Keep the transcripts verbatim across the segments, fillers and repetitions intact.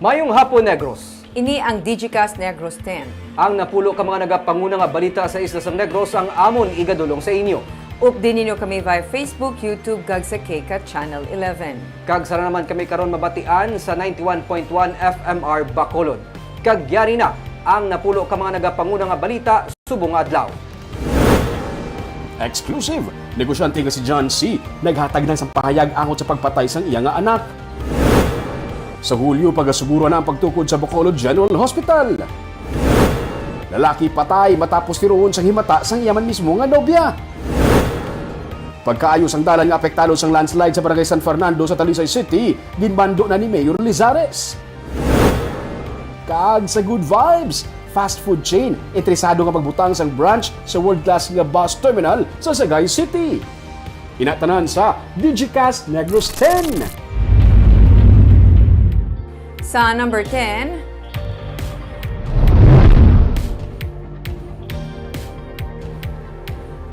Mayong hapon, Negros. Ini ang Digicast Negros ten. Ang napulo ka mga nagapanguna nga balita sa isla sang Negros ang amon igadulong sa inyo. Updi ninyo kami via Facebook, YouTube, kag sa KCAT Channel eleven. Kag sara naman kami karon mabatian sa ninety-one point one F M R Bacolod. Kag yari na ang napulo ka mga nagapanguna nga balita subong nga adlaw. Exclusive! Negosyante nga si John C. naghatag na sang pahayag angot sa pagpatay sang iya nga anak. Sa Hulyo, pagasuguro na ang pagtukod sa Bacolod General Hospital. Lalaki patay matapos tiruon sang himata sang iya man mismo nga nobya. Pagkaayo sang dalan nga apektado sang landslide sa Barangay San Fernando sa Talisay City, ginmando na ni Mayor Lizares. Kag sa good vibes, fast food chain interesado nga magbutang sang branch sa world-class nga bus terminal sa Sagay City. Ina tanan sa Digicast Negros ten. Sa number ten,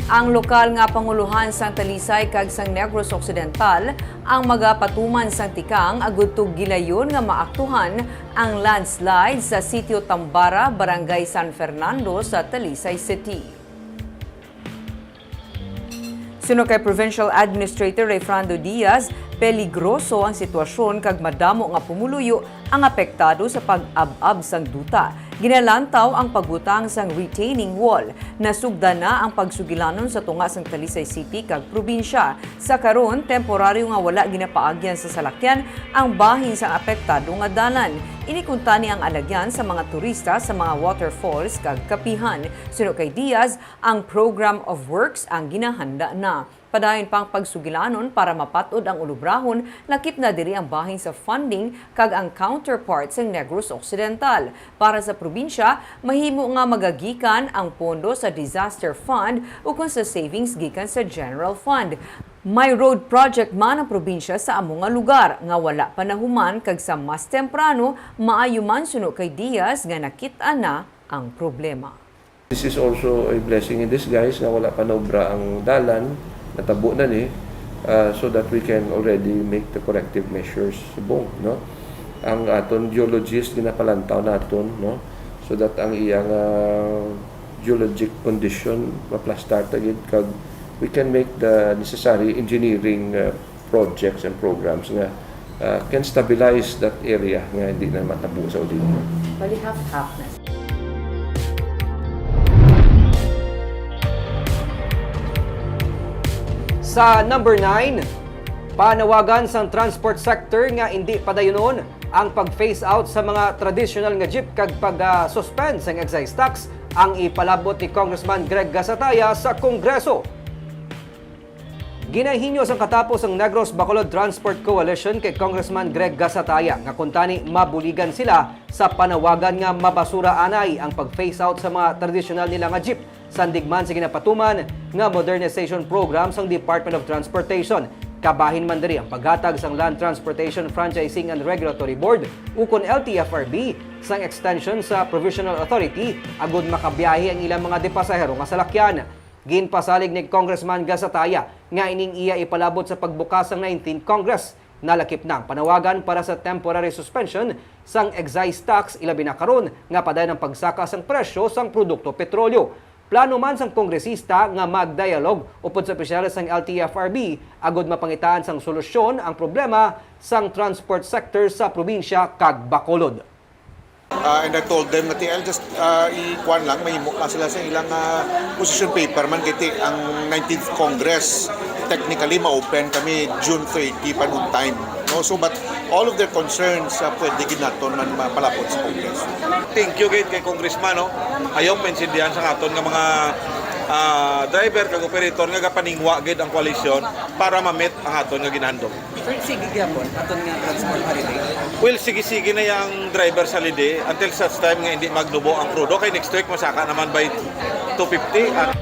ang lokal nga pangulohan sang Talisay kag sang Negros Occidental ang magapatuman sang tikang agud to gilayon nga maaktuhan ang landslide sa Sitio Tambara, Barangay San Fernando sa Talisay City. Suno kay Provincial Administrator Rayfrando Diaz, peligroso ang sitwasyon kag madamo nga pumuluyo ang apektado sa pag-ab-ab sang duta. Ginalantaw ang pagbutang sang retaining wall. Nasugdan na ang pagsugilanon sa tunga sang Talisay City kag probinsya. Sa karon, temporaryo nga wala ginapaagyan sa salakyan ang bahin sang apektado nga dalan. Ini kuntani ang alagyan sa mga turista sa mga waterfalls kag kapihan. Suno kay Diaz, ang Program of Works ang ginahanda na. Padayon pa ang pagsugilanon para mapat-od ang ulubrahon, lakip na diri ang bahin sa funding kag ang counterpart sa Negros Occidental. Para sa probinsya, mahimo nga magagikan ang pondo sa Disaster Fund ukon sa savings gikan sa General Fund. May road project man ang probinsya sa amo nga lugar nga wala pa nahuman, kag sa mas temprano, maayo man, suno kay Diaz, nga nakit-an na ang problema. This is also a blessing in disguise nga wala pa naobra ang dalan, natabo na ni, ah, so that we can already make the corrective measures subong, no? Ang aton geologist ginapalantaw naton, no? So that ang iyang, ah, geologic condition maplastar ta gid kag we can make the necessary engineering, ah, projects and programs nga, ah, can stabilize that area nga hindi na matabo sa El Niño. Bali, half-half na. Sa number nine, panawagan sang transport sector nga indi padayunon ang pag-phase out sa mga traditional nga jeep kag pag-suspend sang excise tax ang ipalabot ni Congressman Greg Gasataya sa Kongreso. Ginahinyo sang katapos ang Negros Bacolod Transport Coalition kay Congressman Greg Gasataya nga kuntani mabuligan sila sa panawagan nga mabasura anay ang pag-phase out sa mga tradisyonal nila nga jeep, sandig man sa ginapatuman nga modernization program sang Department of Transportation. Kabahin man diri ang paghatag sang Land Transportation Franchising and Regulatory Board, ukon L T F R B, sang extension sa provisional authority agud makabiyahe ang ilang mga dipasahero nga salakyan. Ginpasalig ni Congressman Gasataya nga ining iya ipalabot sa pagbukas sang nineteenth Congress. Nalakip na ang panawagan para sa temporary suspension sang excise tax, ilabi na karon nga padayon ang pagsaka sang presyo sang produkto petrolyo. Plano man sang kongresista nga mag-dialogue upod sa opisyales sang L T F R B agud mapangitaan sang solusyon ang problema sang transport sector sa probinsya kag Bacolod. Ah, and I told them nga, "Ti, I'll just, ah, ikuan lang, mahimo lang sila sa ilang, ah, position paper man, kay ti, ang nineteenth Congress, technically, ma-open kami June thirty pa noon time." No? So, but all of their concerns, ah, pwede gid naton man mapalapod sa Congress. Thank you gid kay Congressman, no? Ayaw maintindihan sa aton nga mga, ah, driver kag operator nga gapaningwa gid ang koalisyon para ma-meet ang aton nga ginahandom. Sir, sige gyapon aton nga transport holiday? Well, sige-sige na yang driver sa holiday until such time nga hindi magnubo ang krudo, kay next week masaka naman by two fifty. At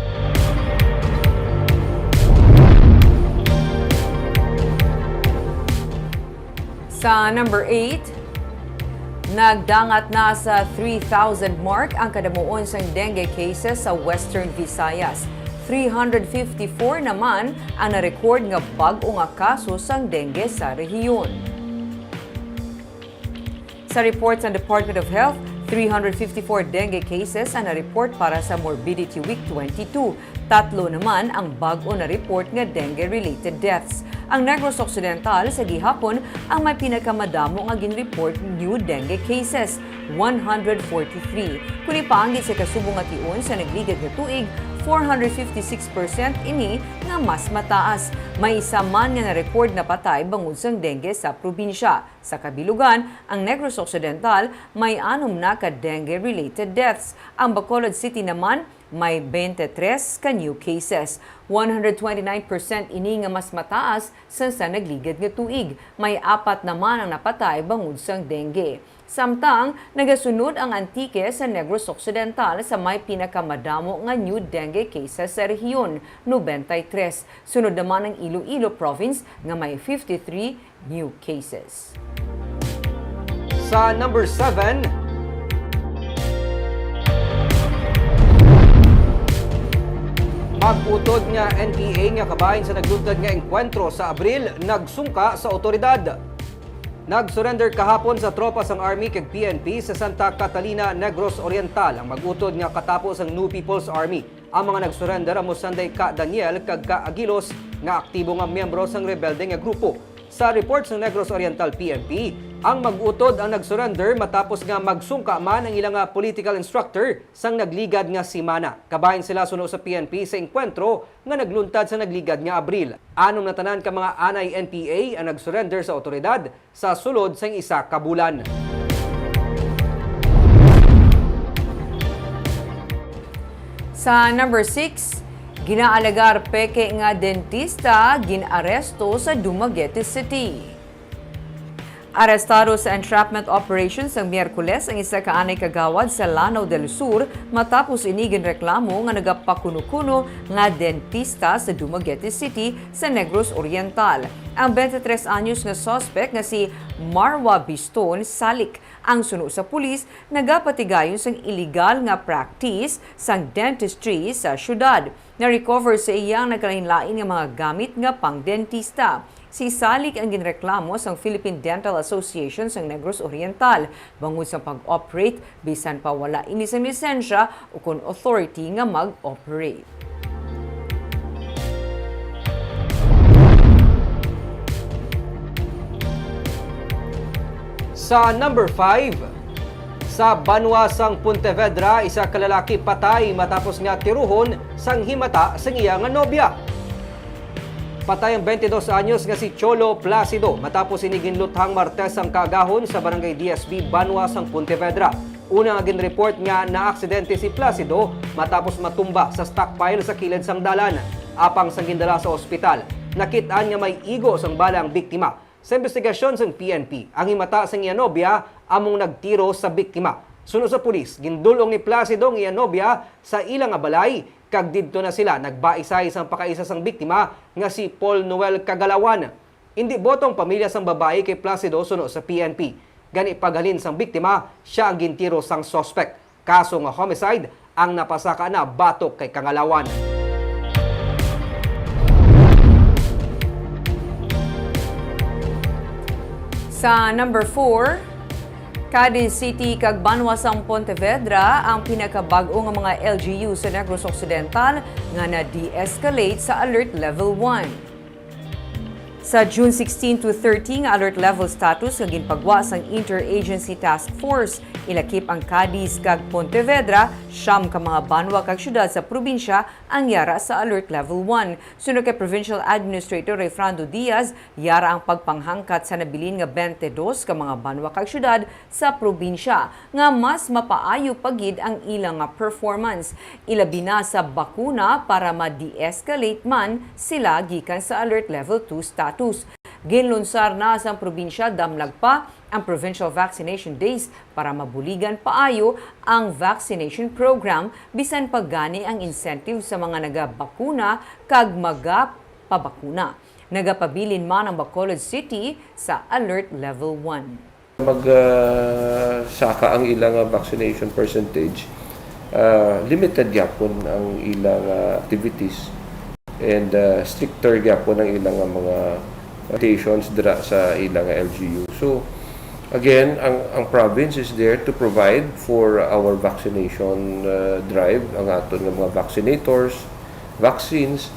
sa number eight, nagdangat na sa three thousand mark ang kadamuon sang dengue cases sa Western Visayas. Three hundred fifty-four naman ang na-record nga bag-o nga kaso sang dengue sa rehiyon. Sa report sa Department of Health, three hundred fifty-four dengue cases ang na-report para sa Morbidity Week twenty-two. Tatlo naman ang bag-o na report nga dengue-related deaths. Ang Negros Occidental sa gihapon ang may pinakamadamo nga gin-report new dengue cases, one hundred forty-three. Kung ipaanggid sa kasubong nga tion sa nagligad nga tuig, four hundred fifty-six percent ini nga mas mataas. May isa man nga na-report na patay bangod sang dengue sa probinsya. Sa kabilugan, ang Negros Occidental may anom na ka dengue-related deaths. Ang Bacolod City naman may twenty-three ka new cases. One hundred twenty-nine percent ini nga mas mataas sa, sa nagligad nga tuig. May apat naman ang napatay bangod sang dengue. Samtang, nagasunod ang Antique sa Negros Occidental sa may pinakamadamo nga new dengue cases sa rehiyon, ninety-three. Sunod naman ang Iloilo Province nga may fifty-three new cases. Sa number seven, mag-utod nga N P A nga kabahin sa nagluntad nga engkwentro sa Abril nagsungka sa awtoridad. Nag-surrender kahapon sa tropa sang Army kag P N P sa Santa Catalina, Negros Oriental ang mag-utod nga katapo sang New People's Army. Ang mga nag-surrender amo sanday ka Daniel kag ka Aguilos nga aktibo nga miyembro sang rebelde nga grupo. Sa report sang Negros Oriental P N P, ang mag-utod ang nag-surrender matapos nga magsungka man ang ila nga political instructor sang nagligad nga semana. Kabahin sila suno sa P N P sa engkwentro nga nagluntad sa nagligad nga Abril. Anom na tanan ka mga anay N P A ang nag-surrender sa awtoridad sa sulod sang isa ka bulan. Sa number six, ginaalegar peke nga dentista gin-aresto sa Dumaguete City. Arestado sa entrapment operation sang Miyerkules ang isa ka anay kagawad sa Lanao del Sur matapos ini ginreklamo nga nagapakuno-kuno nga dentista sa Dumaguete City sa Negros Oriental. Ang twenty-three anyos nga suspect nga si Marwa Biston Salik ang suno sa pulis nagapatigayon sang iligal nga practice sang dentistry sa syudad. Na-recover sa iya ang nagkalainlain nga mga gamit nga pangdentista. Si Salik ang ginreklamo sang Philippine Dental Association sang Negros Oriental bangod sa pag-operate bisan pa wala ini sang lisensya ukon authority nga mag-operate. Sa number five, sa banwa sang Pontevedra, isa ka lalaki patay matapos nga tiruhon sang himata sang iya nga nobya. Patay ang twenty-dos anyos nga si Cholo Placido matapos ini ginluthang Martes ang kaagahon sa Barangay D S B, banwa sang Pontevedra. Una nga ginreport nga naaksidente si Placido matapos matumba sa stockpile sa kilid sang dalan. Apang sang gindala sa ospital, nakit-an nga may igo sang bala ang biktima. Sa imbestigasyon sang P N P, ang himata sang iya nobya among nagtiro sa biktima. Suno sa pulis, gindul-ong ni Placido ang iya nobya sa ila nga balay, kag didto na sila nagbaisay sang pakaisa sang biktima nga si Paul Noel Kagalawan. Indi boto ang pamilya sang babayi kay Placido suno sa P N P. Gani, paghalin sang biktima, sia ang gintiro sang suspek. Kaso nga homicide ang napasaka na batok kay Kagalawan. Sa number four, Cadiz City kag banwa sang Pontevedra ang pinakabag-o nga mga L G U sa Negros Occidental nga na-de-escalate sa Alert Level one. Sa June sixteen to thirty nga alert level status nga ginpagwa sang Interagency Task Force, ilakip ang Cadiz kag Pontevedra, siyam ka mga banwa kag syudad sa probinsya ang yara sa Alert Level one. Suno kay Provincial Administrator Rayfrando Diaz, yara ang pagpanghangkat sa nabilin nga twenty-dos ka mga banwa kag syudad sa probinsya nga mas mapaayo pa gid ang ila nga performance, ilabi na sa bakuna para ma-de-escalate man sila gikan sa Alert Level two status. Ginlunsar na sang probinsya damlag pa ang Provincial Vaccination Days para mabuligan paayo ang vaccination program, bisan pa gani ang incentive sa mga nagabakuna kag magapabakuna. Nagapabilin man ang Bacolod City sa Alert Level one. Mag, ah, saka ang ila nga vaccination percentage, ah, limited gyapon ang ila nga activities and, ah, stricter gyapon ang ila nga mga limitations dira sa ila nga L G U. So, Again, ang, ang province is there to provide for our vaccination, uh, drive, ang aton nga mga vaccinators, vaccines,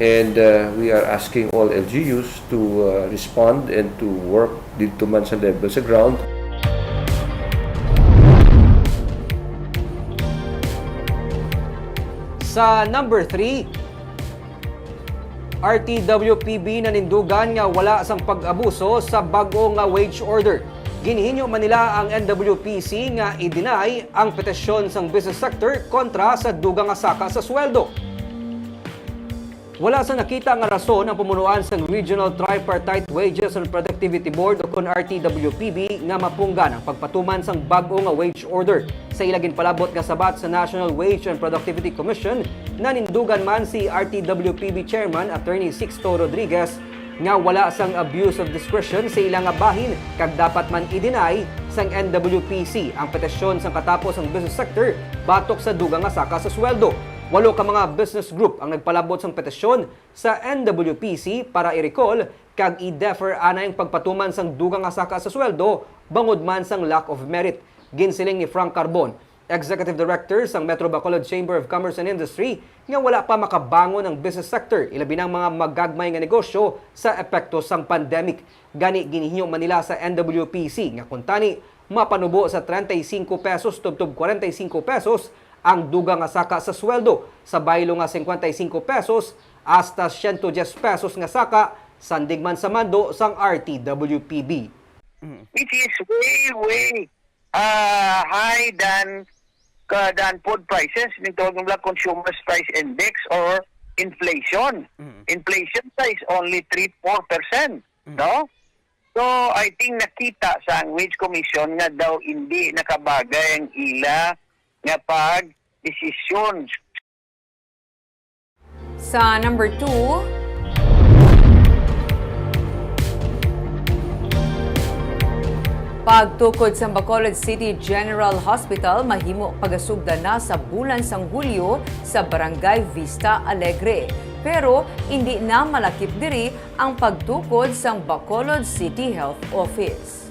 and, uh, we are asking all L G Us to, uh, respond and to work didto man sa level sa ground. Sa number three, R T W P B nanindugan nga wala sang pag-abuso sa bag-o nga wage order. Ginhinyo man nila ang N W P C nga i-deny ang petisyon sang business sector kontra sa dugang nga saka sa sweldo. Wala sang nakita nga rason ang pamunuan sang Regional Tripartite Wages and Productivity Board, o kon R T W P B, nga mapunggan ang pagpatuman sang bag-o nga wage order. Sa ila ginpalabot nga sabat sa National Wage and Productivity Commission, nanindugan man si R T W P B Chairman Attorney Sixto Rodriguez nga wala sang abuse of discretion sa ila nga bahin kag dapat man i-deny sang N W P C ang petisyon sang katapos sang business sector batok sa dugang nga saka sa sweldo. Walo ka mga business group ang nagpalabot sang petisyon sa N W P C para i-recall kag i-defer anay ang pagpatuman sang dugang nga saka sa sweldo bangod man sang lack of merit. Ginsiling ni Frank Carbon, Executive Director sang Metro Bacolod Chamber of Commerce and Industry, nga wala pa makabangon ang business sector, ilabi na ang mga magagmay nga negosyo, sa epekto sang pandemic. Gani, ginhinyo man nila sa N W P C nga kuntani mapanubo sa treinta y cinco pesos tubtob cuarenta y cinco pesos ang dugang nga saka sa sweldo, sa baylo nga cincuenta y cinco pesos hasta ciento diez pesos nga saka, sandig man sa mando sang R T W P B. Which is way, way, ah, high than ka than food prices, ning tawag nila consumers price index or inflation. Inflation pa is only three four percent, no? So, I think nakita sa Wage Commission nga daw hindi nakabagay ang ila nga pag-desisyon. Sa number two, pagtukod sa Bacolod City General Hospital mahimo pagasugdan na sa bulan sang Hulyo sa Barangay Vista Alegre. Pero indi na malakip diri ang pagtukod sang Bacolod City Health Office.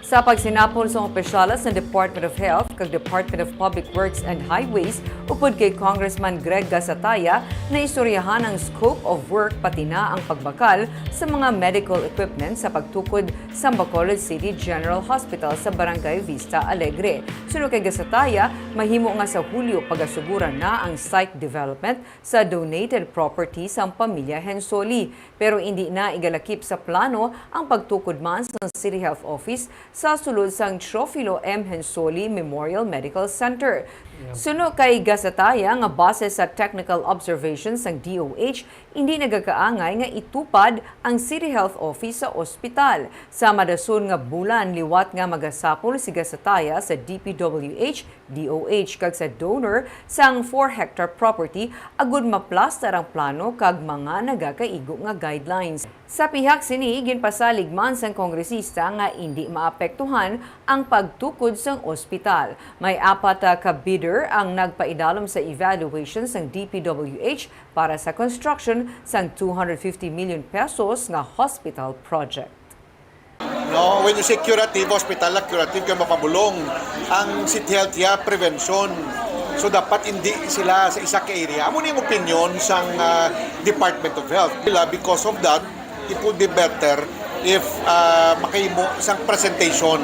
Sa pagsinapol sang opisyales sang Department of Health kag Department of Public Works and Highways upod kay Congressman Greg Gasataya, naistoryahan ang scope of work pati na ang pagbakal sa mga medical equipment sa pagtukod sa Bacolod City General Hospital sa Barangay Vista Alegre. Suno kay Gasataya, mahimo nga sa Hulyo pagasuguran na ang site development sa donated property sang pamilya Hensoli. Pero indi na igalakip sa plano ang pagtukod man sang City Health Office sa sulod sang Teofilo M. Hensoli Memorial Medical Center. Suno kay Gasataya nga base sa technical observations sang D O H, indi nagakaangay nga itupad ang City Health Office sa ospital. Sa madason nga bulan liwat nga magasapol si Gasataya sa D P W H, D O H kag sa DONR sang four hectare property agud maplastar ang plano kag mga nagakaigo nga guidelines. Sa pihak sini, ginpasalig man sang kongresista nga indi maapektuhan ang pagtukod sang ospital. May apat, ah, ka bidder ang nagpaidalom sa evaluation sang D P W H para sa construction sang two hundred fifty million pesos nga hospital project. No, when you say curative, hospital na curative kay mapabulong. Ang City Health ya prevention. So dapat hindi sila sa isa ka area. Amo ni ang opinion sang, ah, Department of Health. Sila, because of that, it would be better if, ah, makahimo sang presentation.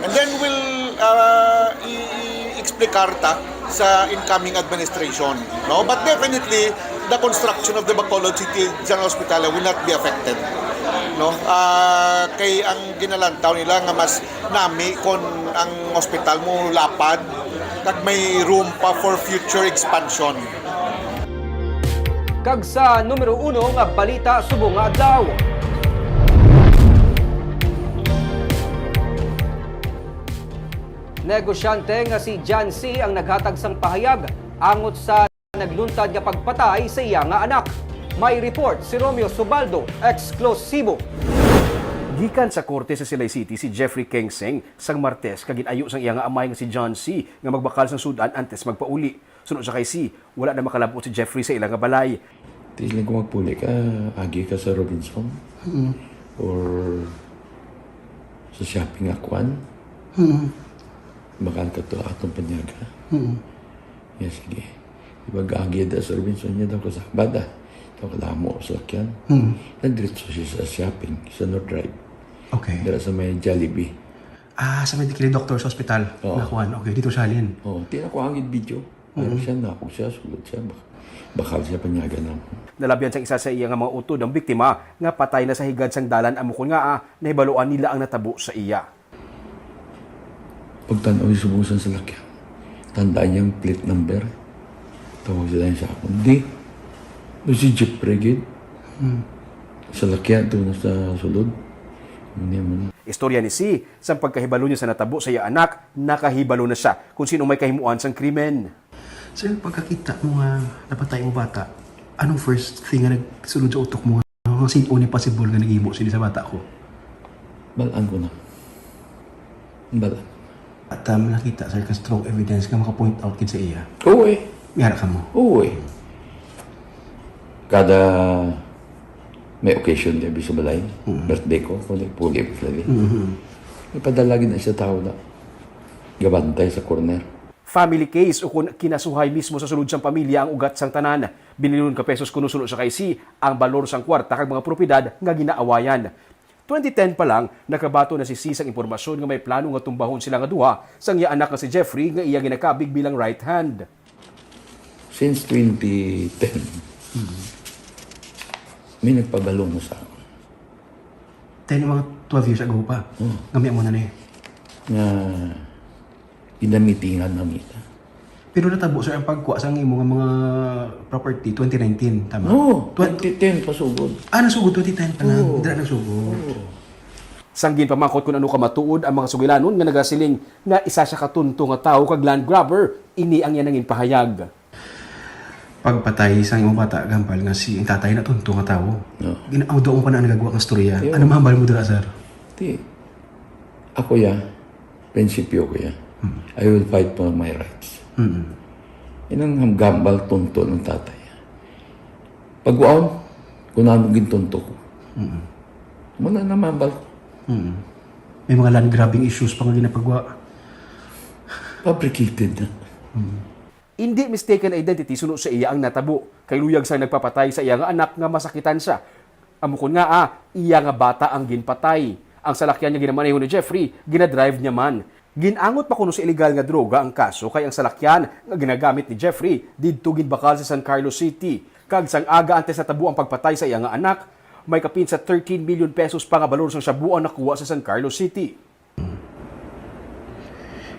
And then we'll, ah, i-, i-explicar ta sa incoming administration, no? But definitely, the construction of the Bacolod City General Hospital will not be affected, no? Ah, kay ang ginalantaw nila nga mas nami kon ang hospital molapad kag may room pa for future expansion. Kag sa numero uno nga balita subong nga adlaw. Negosyante nga si John C. ang naghatag sang pahayag angot sa nagluntad nga pagpatay sa iya nga anak. May report si Romeo Subaldo, eksklusibo. Gikan sa korte sa Silay City si Jeffrey Keng Seng sang Martes kag gin-ayo sang iya nga amay nga si John C. nga magbakal sang sud-an antes magpauli. Suno sa kay C, wala na makalab-ot si Jeffrey sa ila nga balay. Tiis lang ko magpuli ka, agi ka sa Robinson? Or Sa shopping, akwan. Hmm. Bakal ka to atong panyaga. Hmm. Ya, sige. Di ba, gagi da sa Robinson niya daw kasabada. Ito, kadamo sa lakyan. Hmm. Nagdiretso siya sa shopping, sa North Drive. Okay. Dira sa may Jollibee. Ah, sa may dikili doktor sa ospital. Oo. Nakuan. Okay, dito siya halin. Oh, di na ko angin video. Ano siya na, kung siya, sulod siya. Bak-, bakal siya panyaga na. Nalabyan sang isa sa iya nga mga utod ang biktima nga patay na sa higad sang dalan, amo kon nga, ah, nahibaluan nila ang natabo sa iya. Pagtan-aw subong sa salakyan, tandaan niya ang plate number. Tawag sila sa akon. Di. Di si Jeffrey gid. Hmm. Salakyan to na sa sulod. Hindi mo na. Istorya ni C, sang pagkahibalo niya sa natabo sa iya anak, nakahibalo na siya kung sino may kahimuan sang krimen. Sir, pagkakita mo nga napatay ang bata, anong first thing nga nagsulod sa utok mo nga, "Ang sin-o ni possible nga naghimo sini sa bata ko?" Balaan ko na. Balaan. At, um, nakita, sir, ka strong evidence nga maka-point out gid sa iya. Oo eh. May ara ka mo. Oo eh. Kada may occasion, di abi sa balay, Mm. birthday ko, kung di puli, birthday. Mhm. Ipadala gid na siya tao na gabantay sa corner. Family case, o kon kinasuhay mismo sa sulod sang pamilya ang ugat sang tanan. Binilyon ka pesos kuno, suno sa kay C, ang balor sang kwarta kag mga propiedad nga ginaawayan. Twenty ten pa lang, nakabaton na si C sang impormasyon nga may plano nga tumbahon sila nga duha sang iya anak nga si Jeffrey nga iya ginakabig bilang right hand. Since twenty ten, Mhm. may nagpabalo na sa akon. Ten, mga twelve years ago pa. Hmm. Nga may amo na ni. Nga ginamitingan na nila. Pero natabo, sir, ang pagkuha sa imo nga mga property, twenty nineteen, tama? No, Twen- twenty ten pasugod. Ah, nasugod, twenty ten pa lang. Oo. Dira nasugod. Oo. Sang ginpamangkot kung ano ka matuod ang mga sugilanon nga nagasiling nga isa siya ka tunto nga tawo kag land grabber, ini ang iya nangin pahayag. Pagpatay sang imong bata, gampal nga si, ang tatay na tunto nga tawo. No. Gin-, ang duha mo pa na nagagawa nga storya. Yo. Ano mahambal mo dira, sir? Di, ako ya, prinsipyo ko ya. Mm. I will fight for my rights. Mm. Inang ham-, gambal tunto ng tatay. Pagwaon, kung ano gintunto ko. Mm. Muna na mahambal ko. Mm. May mga land grabbing issues pa nga ginapagwa. Fabricated na. Mm. Indi mistaken identity suno sa iya ang natabo, kay luyag sang nagpapatay sa iya nga anak nga masakitan siya. Amo kon nga, ah, iya nga bata ang ginpatay. Ang salakyan nga ginamaneho ni Jeffrey, ginadrive niya man. Gin-angot pa kuno sa iligal nga droga ang kaso, kay ang salakyan nga ginagamit ni Jeffrey didto ginbakal sa San Carlos City. Kag sang aga antes natabo ang pagpatay sa iya nga anak, may kapin sa thirteen million pesos pa nga balor sang shabu ang nakuha sa San Carlos City.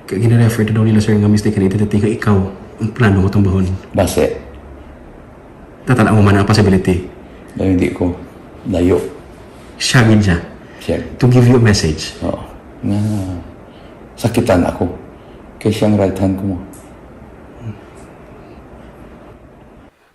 Kay gina-refer to daw nila, sir, nga mistaken identity, nga ikaw ang plano nga tumbahon. Base. Tatanaw mo man ang possibility. Na hindi ko layo. Siya gid siya. Siya. To give you a message. Oo. Nga sakitan ako. Kay siyang right hand ko mo.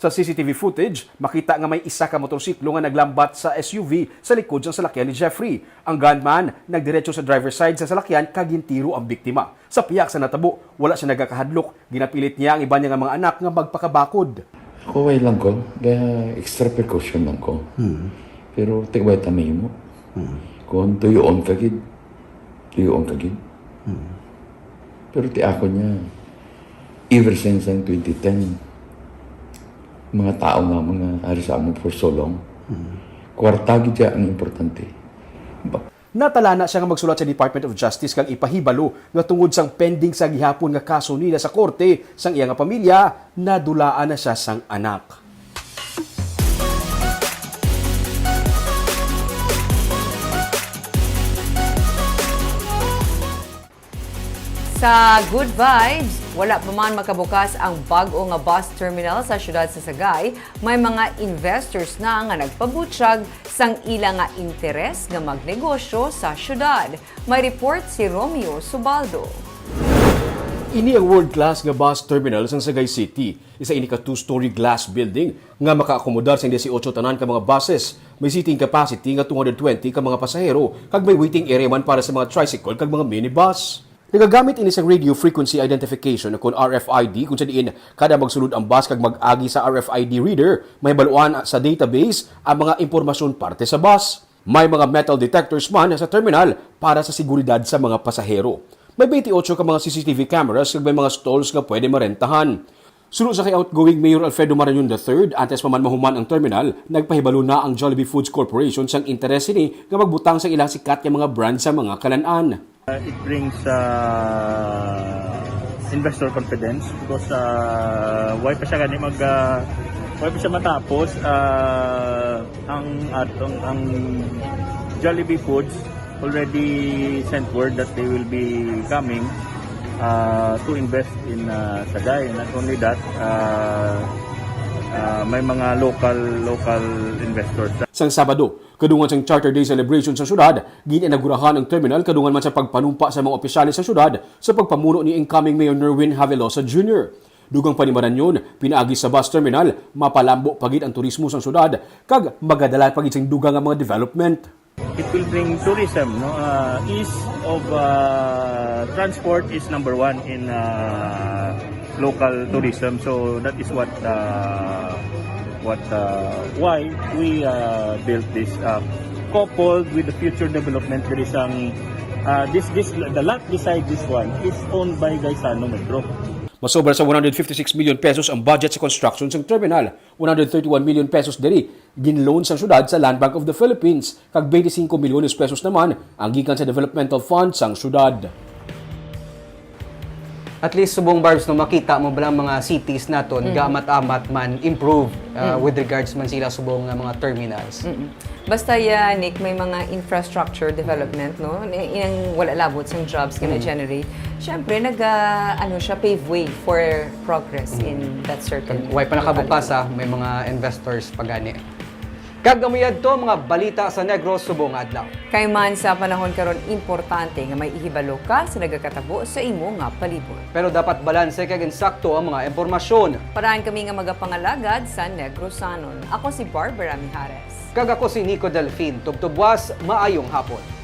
Sa C C T V footage, makita nga may isa ka motorsiklo nga naglambat sa S U V sa likod sang salakyan ni Jeffrey. Ang gunman nagdiretso sa driver's side sa salakyan kag gintiro ang biktima. Sa pihak sa natabo, wala siya nagakahadlok. Ginapilit niya ang iban niya nga mga anak nga magpakabakod. Kuway lang ko, kaya extra precaution lang ko. Hmm. Pero tiway ta mahimo. Hmm. Kung tuyoon ka gid, tuyoon ka gid. Hmm. Pero ti ako niya, ever since ang twenty ten, mga tao nga mga ari sa amo for so long, Hmm. kwarta gid siya ang importante. Ba- Natalana siya nga magsulat sa Department of Justice kag ipahibalo nga tungod sang pending sa gihapon nga kaso nila sa korte sang iya nga pamilya, nadulaan na siya sang anak. Sa Good Vibes, wala pa man makabukas ang bag-o nga bus terminal sa siyudad sa Sagay, may mga investors na nga nagpabutyag sang ila nga interes nga magnegosyo sa siyudad. May report si Romeo Subaldo. Ini ang world-class nga bus terminal sang Sagay City. Isa ini ka two-story glass building nga makaakomodar sing dieciocho tanan ka mga buses. May seating capacity nga two hundred twenty ka mga pasahero, kag may waiting area man para sa mga tricycle kag mga minibus. Nagagamit ini sang radio frequency identification, kon R F I D, kung sa diin kada magsulod ang bus kag mag-agi sa R F I D reader, mahibaluan sa database ang mga impormasyon parte sa bus. May mga metal detectors man sa terminal para sa seguridad sa mga pasahero. May twenty-eight ka mga C C T V cameras kag may mga stalls nga pwede marentahan. Suno sa kay outgoing Mayor Alfredo Marañon the third, antes pa man mahuman ang terminal, nagpahibalo na ang Jollibee Foods Corporation sang interes sini nga magbutang sa ilang sikat nga mga brand sa mga kalan-an. Uh, it brings, uh, investor confidence because, uh, why pa siya gani mag, uh, why pa siya matapos, uh, ang, at ang, ang Jollibee Foods already sent word that they will be coming, uh, to invest in, uh, Sagay. Not only that, uh, uh, may mga local, local investors. Sang Sabado, kadungan sang Charter Day celebration sa syudad, gin-inaugurahan ang terminal kadungan man sa pagpanumpa sa mga opisyales sa syudad sa pagpamuno ni incoming Mayor Nerwin Havelosa Junior. Dugang pa ni Marañon, pinaagi sa bus terminal, mapalambo pa gid ang turismo sang syudad kag magadala pa gid sing dugang nga mga development. It will bring tourism, no? Uh, ease of, uh, transport is number one in, uh, local tourism. So that is what, uh, what, uh, why we, uh, built this, uh, coupled with the future development. There is ang, uh, this, this, the lot beside this one is owned by Gaisano Metro. Masobra sa one hundred fifty-six million pesos ang budget sa construction sang terminal. One hundred thirty-one million pesos diri ginloan sang syudad sa Land Bank of the Philippines, kag twenty-five milyones pesos naman ang gikan sa developmental fund sang syudad. At least, subong, Barbs, no, makita mo bala ang mga cities naton, mm, gaamat-amat man improve, uh, mm, with regards man sila subong nga mga terminals. Mm-mm. Basta ya, Nick, may mga infrastructure development, no? Ni- Inang wala labot sang jobs nga, mm, na-generate. Siyempre, nag, ah, ano siya, pave way for progress, mm, in that certain locality. Kag way pa nakabukas, ah, may mga investors pa gani. Kag amo yadto mga balita sa Negros subong nga adlaw. Kay man sa panahon karon, importante nga may ihibalo ka sa nagakatabo sa imo nga palibot. Pero dapat balanse kag insakto ang mga impormasyon. Parahan kami nga magapangalagad sa Negrosanon. Ako si Barbara Mijares. Kag ako si Nico Delfin. Tubtubwas, maayong hapon.